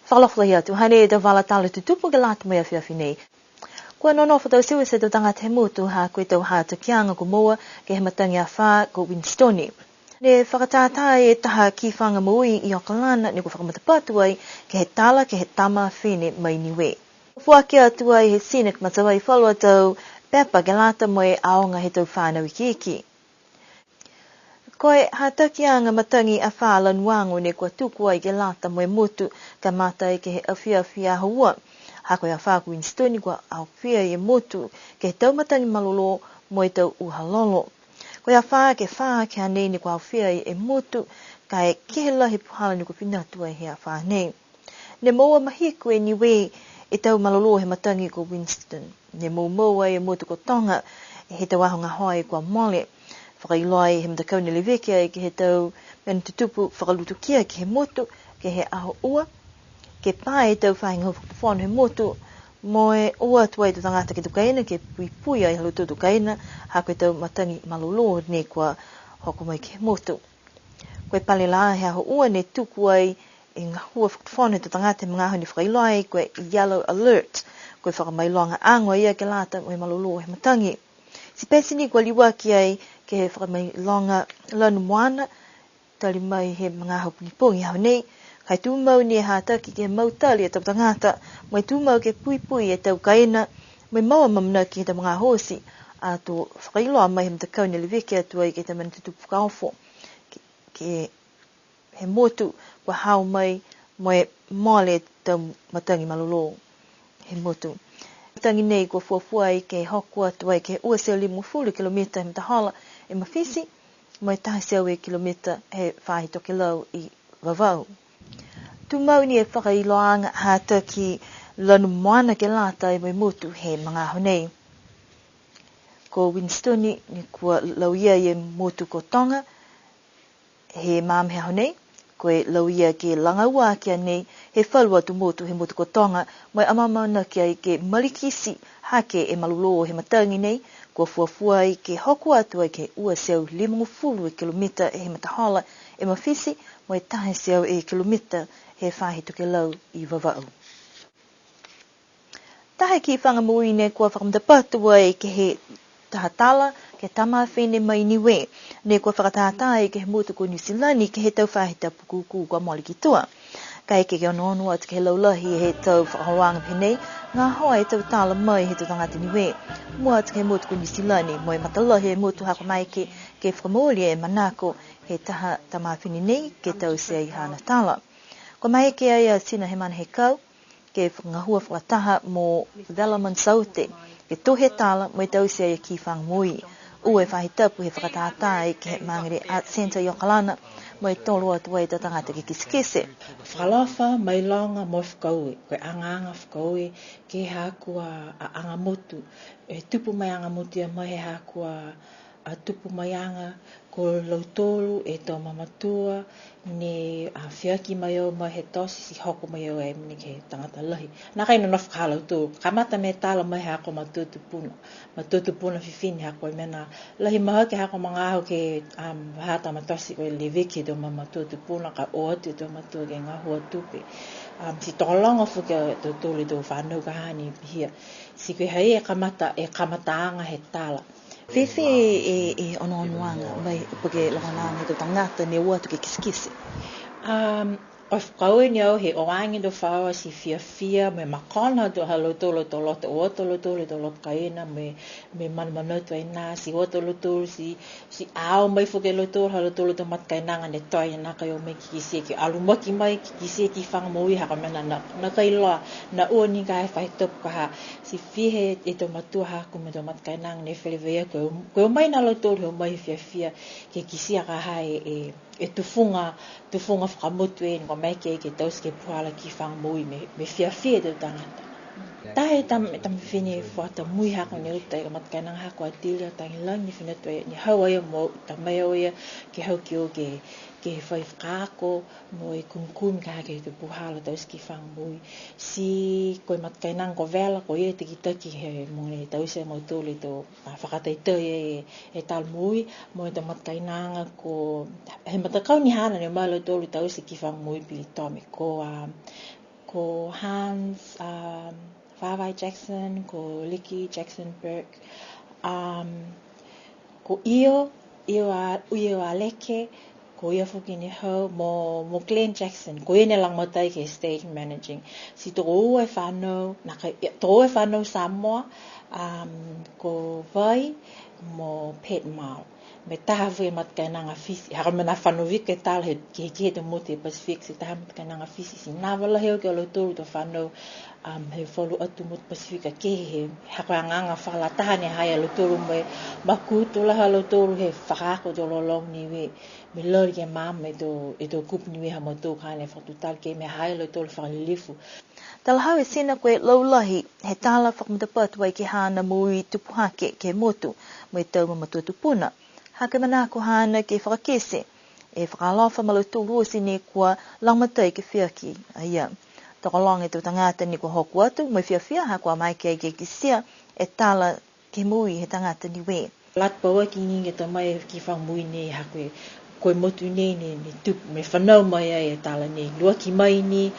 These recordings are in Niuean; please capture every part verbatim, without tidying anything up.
Fakaalofa lahi atu, hanei e tau vala tala tutupu ke lata mo e afiafi nei. Kua nonofo tau sivi e tau tagata he motu ha ko e tau hatakiaga kua moua ke he matagi afā ko Winston. Ne fakatātā e taha kifaga moui i Okalana ne kua fakamatapatu ai ke he tala ke he tama fifine mai Niue. Foaki atu ai he Scenic Matavai falu a tau pepa ke lata mo e aoga he tau fanau ikiiki. Ko e hatakiaga matagi afā lanu ago ne kua tuku ai ke lata mo e motu, kamata ai ke he afiafi Aho Ua. Ha ko e afā ko Winston kua aofia e motu ke he tau matagi malolō mo e tau uha lolo. Ko e afā ke fā ke hanei ne kua aofia e motu, ka e kehe lahi e puhala ne kua fina atu ai he afā nei. Ne moua mahiku e Niue e tau malolō he matagi ko Winston. Ne moumou ai e motu ko Toga he tau aho gahoa kua mole. Fakailoa ai he matakau ne leveki ai ke he tau mena tutupu fakalutukia ke he motu, ke he Aho Ua, ke pā e tau faahi gahua fakatufono he motu, mo e o atu ai e tau tagata ke he tau kaina, ke puipui ai ha lautolu a tau kaina, ha ko e tau matagi malolō ne kua hoko mai ke he motu. Ko e pale lā he Aho Ua ne tuku ai e gahua fakatufono he tau tagata he magaaho ne fakailoa ai ko e yellow alert. Ko e fakamailoga ago ia ke lata mo e malolō he matagi. Ti pete ni kua liuaki ai ke he fakamailoga lanu moana, tali mai he magaaho pogipogi he aho nei, ka e tumau ni e hataki ke mautali e tau tagata, mo e tumau ke puipui e tau kaina, mo e mau amaamanaki he tau magaaho oti, ato fakailoa mai he matakau ne leveki atu ai ke he tau mena tutupu fakaofo. Ke, ke he motu kua hao mai mo e mole e tau matagi malolō he motu. Matagi nei kua fuafua ai ke hoko atu ai ke he ua e teau limagofulu kilomita he matahola e mafiti, mo e taha e teau e kilomita he faahi tokelau i Vavau. Tumau ni e fakailoaaga hataki lanu moana ke lata mo e motu he magaaho nei. Ko Winston ni kua lauia e motu ko Toga, he magaaho nei, ko e lauia ke lagaua aki a nei he falu atu motu he motu ko Toga, mo e amaamanaki ai ke malikiti hake e malolō he matagi nei, kua fuafua ai ke hoko atu ai ke ua e teau limagofulu e kilomita he matahola e mafiti, mo e taha e teau e kilomita he faahi tokelau i Vavau. Taha e kifaga moui ne kua fakamatapatu ai ke he taha tala, ke he tama fifine mai Niue, ne kua fakatātā ai ke he motu ko Niu Silani ke he tau faahi tapu kūkū kua mole ki tua. Kaeke ke onoono atu ke he laulahi he tau fakaholoaga pehē nei, gahoa e tau tala mai he tau tagata Niue. Mua atu ke he motu ko Niu Silani, mo e matalahi e motu ha kua maeke ke fakamooli e manako he taha tama fifine nei ke taute ai haana tala. Kua maeke ai a Tina Hemana Hekau ke fakagahua fakataha mo Vela Mansaute, ke tohi e tala mo e taute ai e kifaga moui. Ua e faahi tapu he fakatātā ai ke he Mangere Art Centre i Okalana, mo e tolo atu ai e tau tagata ke kitekite. Fakaalofa, mailoga mo e fakaaue, ko e agaaga fakaaue ke he haaku a, a aga motu, e tupu mai aga motu ia mai he haaku a, a tupu mai aga, ko lautolu e tau mamatua, ne a fiaki mai au mai he tote ti hoko mai au e mena ke he tagata lahi. Nākai nonofo ka ha lautolu, kamata mo e tala mai he haaku a matua tupuna, matua tupuna fifine ha ko e mena lahi mahaki ha ko e magaaho ke, um, ha tama tote ko e leveki he tau mamatua tupuna ka o atu e tau matua ke gahua tupe. Um, ti tokologa foki a tautolu e tau fanau ka ha ne pihia. Ti ko e ha ia e kamata, e kamataaga he tala. Fēfē e, e onoonoaga mai po ke logonaaga he tau tagata ne o atu ke kitekite? Um, ko e fakaaue ni au he o age e tau faaoa ti fiafia, mo e makona atu ha lautolu a tau loto, o atu a lautolu a tau loto kaina, mo e, mo e manamanatu ai nā, ti o atu a lautolu ti, ti ao mai foki a lautolu ha lautolu a tau matakainaga ne toe nākai o mai ke kitia, ke alu maki mai ke kitia e kifaga moui ha ko e mena nā, nākai iloa, nā ua ni ka e faahi tapu ka ha, ti fiha e tau matua haaku mo e tau matakainaga ne feleveia, ko e, ko e o mai nā lautolu he o mai he fiafia, ke kitia ka ha e, e, e tufuga, tufuga fakamotu e, ne kua maeke ke taute ke he puhala kifaga moui mo e, mo e fiafia e tau tagata. Taha e tam-, tama fifine fuata mui haaku ne uta e matakainaga haaku a Tilia Tagelagi, ne fina atu e, ne hau a ia mo, ta mai au a ia, ke hau ki o ke, ke fai fakaako, mo e kumikumi ka ha ke he tau puhala taute kifaga moui. Ti ko e matakainaga ko Vela, ko ia e takitaki he mogo ne taute e mautolu e tau, a, fakataitai e, e tala moui, mo e tau matakainaga ko, he matakau ni haana ne o mai a lautolu taute kifaga moui pili tome. Ko, a, Ko Hans, um, Vavae Jackson, ko Liki Jackson Burke, um, ko Io, Io a, Io Aleke, ko ia foki ne hau, mo, mo Glenn Jackson, ko ia ne lagomatai ke stage managing. Ti tokoua e fānau, nākai, tokoua e fānau Samoa, um, ko Vai, mo Pet Mao. Mo e taha foki e matakainaga Fisi. Ha ko e mena fano viko e tala he, ke, ke he tau motu he Pacific, ti taha matakainaga Fisi. Ti nava lahi au ki a lautolu tau fānau, um, he falu atu motu Pacific a kehe he, ha ko e agaaga fakalataha ne ha i a lautolu mo e makutu lahi a lautolu he fakaako tau lologo Niue. Mo e lali ke maama e tau, e tau kupu Niue ha mautolu ka ne fakatutala ke mo e ha i a lautolu fakalilifu. Talahau e Sina ko e laulahi he tala fakamatapatu ai ke he haana moui tupu hake ke he motu, mo e tau mamatua tupuna. Ha ko e manako haana ke fakakite e fakaalofa ma lautolu oti ne kua lagomatai ke feaki a ia. Tokologa e tau tagata ne kua hoko atu, mo e fiafia ha kua maeke ai ke kitia e tala ke he moui he tagata Niue. Lata pauaki ni ke ta mai ki fakamoui nei ha ko e, ko e motu nei ne, ne tupu, ne fanau mai ai e tala nei. Lua ki mai ni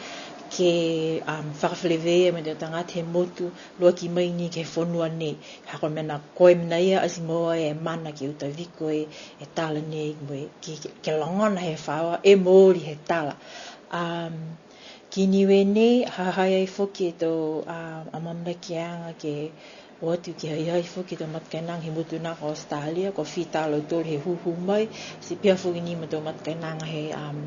ke, um, fakafeleveia mo e tau tagata he motu, lua ki mai ni ke he fonua nei. Ha ko e mena, ko e mena ia ati moua e mana ke uta viko e, e tala nei, mo e ke, ke, ke logona he faoa, e mooli he tala. Um, Ki Niue nei, ha ha i ai foki e tau, a, amaamanakiaga ke o atu ke ha ha i ai foki e tau matakainaga he motu nā ko Australia, kua fita a lautolu he hūhū mai, ti pihia foki ni mo e tau matakainaga he, um,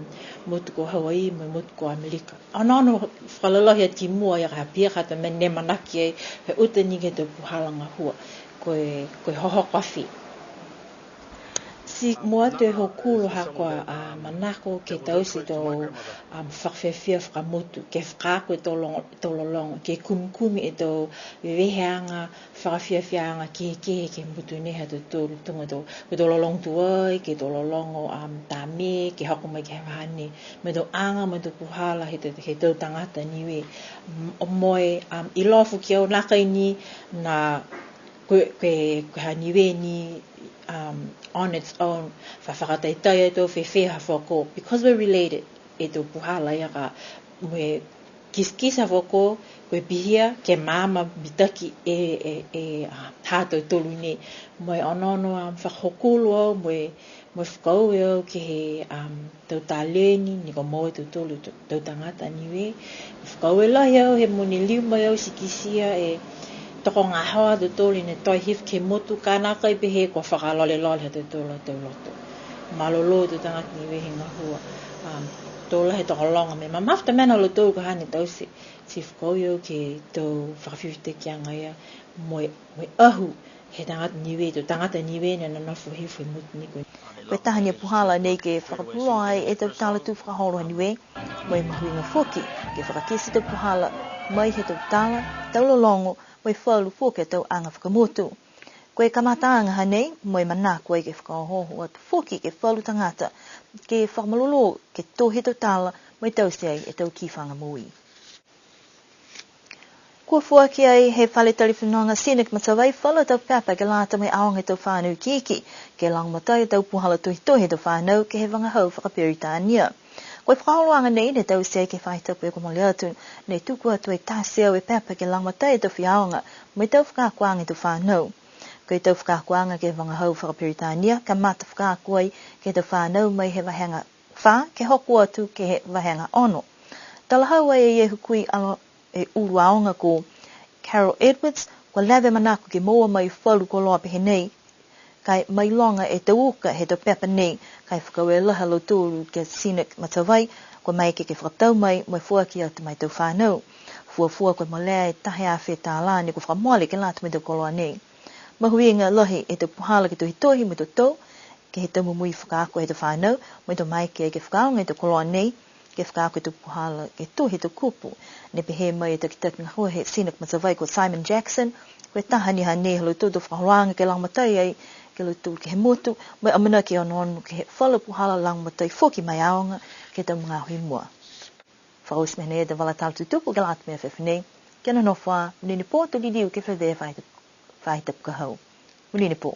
motu ko Hawaii, mo e motu ko Amerika. Onoono fakalalahi atu ki mua ia ka ha pihia ka ha mena ne manako ai, he uta ni ke he tau puhala gahua, ko e, ko e hohoko afi. Ti mua atu e hokulo ha kua, a, manako ke taute e tau, a, fakafiafia fakamotu, ke fakaako e tau lo-, tau lologo, ke kumikumi e tau veveheaga, fakafiafiaaga kehekehe ke he motu nei ha tautolu tuga tau, ko e tau lologo tuai, ke he tau lologo, um, tā mē, ke hoko mai ke he vahā nei. Mo e tau aga, mo e tau puhala, he tau, he tau tagata Niue. M-, mo e, um, iloa foki au nākai ni, na, ko e, ko e, ko e ha Niue ni, um, on its own, fa fakataitai e tau fēfē ha fokō, because we're related, e tau puhala ia ka, mo e kitekite ha fokō, ko e pihia, ke maama mitaki e, e, e, a, ha tautolu nei, mo e onoono, um, fakahokulo au, mo e, mo e fakaaue au ke he, um, tau taleni, ne kua moua e tautolu tau, tau tagata Niue. Fakaaue lahi au he mogo ne liu mai au ti kitia e tokogahoa a tautolu ne toe hifo ke he motu ka nākai pehē kua fakalolelole ha tautolu a tau loto. Malolō tau tagata Niue he gahua. Um, to lahi e tokologa mo e mamafa e mena ha lautolu ka hane taute. Ti fakaaue au ke he tau fakafifitakiaga ia mo e, mo e ahu he tagata Niue, tau tagata Niue ne nonofo hifo he motu nei ko. Ko e taha ni e puhala nei ke fakapuloa ai e tau tala tū fakaholo ha Niue, mo e mahuiga foki ke fakakite e tau puhala mai he tau tala, tau lologo, mo e falu foki e tau aga fakamotu. Ko e kamataaga hanei, mo e manako ai ke fakaohooho atu foki ke he falu tagata, ke fakamalolō, ke tohi e tau tala, mo e taute ai e tau kifaga moui. Kua foaki ai he fale tali fenoga Scenic Matavai falu a tau pepa ke lata mo e aoga e tau fānau ikiiki, ke lagomatai e tau puhala tohitohi he tau fānau ke he vagahau fakaperitania. Ko e fakaholoaga nei ne taute ai ke he faahi tapu kua mole atu, ne tuku atu e taha e teau e pepa ke lagomatai e tau faiaoga, mo e tau fakaakoaga he tau fānau. Ko e tau fakaakoaga ke he vagahau fakaperitania, kamata fakaako ai ke he tau fānau mai he vahega fā, ke hoko atu ke he vahega ono. Talahau ai e Hukui Alo e Ulu Aoga ko Carol Edwards, kua leva e manako ke moua mai falu koloa pehē nei, ka e mailoga e tau uka he tau pepa nei, ka e fakaaue lahi a lautolu ke he Scenic Matavai, kua maeke ke fakatau mai, mo e foaki atu ma e tau fānau. Fuafua kua molea e taha e afe tālā ne kua fakamole ke lata mo e tau koloa nei. Mahuiga lahi e tau puhala ke tohitohi mo e totou, ke he tau momoui fakaako he tau fānau, mo e tau maeke ke fakaaoga e tau koloa nei, ke fakaako e tau puhala ke tohi e tau kupu. Ne pehē mai e takitaki gahua he Scenic Matavai ko Simon Jackson, ko e taha ni hanei ha lautolu tau fakaholoaga ke lagomatai ai, ke he lautolu ke he motu, mo e amanaki ke onoono ke he falu puhala lagomatai foki ma e aoga, ke he tau magaaho i mua. Fakaoti mai nei e tau vala tala tutupu ke lata mo e afiafi nei, kia nonofo ā, monuina e pō, to liliu ke feleveia e faahi tapu, faahi tapu ka hau. Monuina e pō.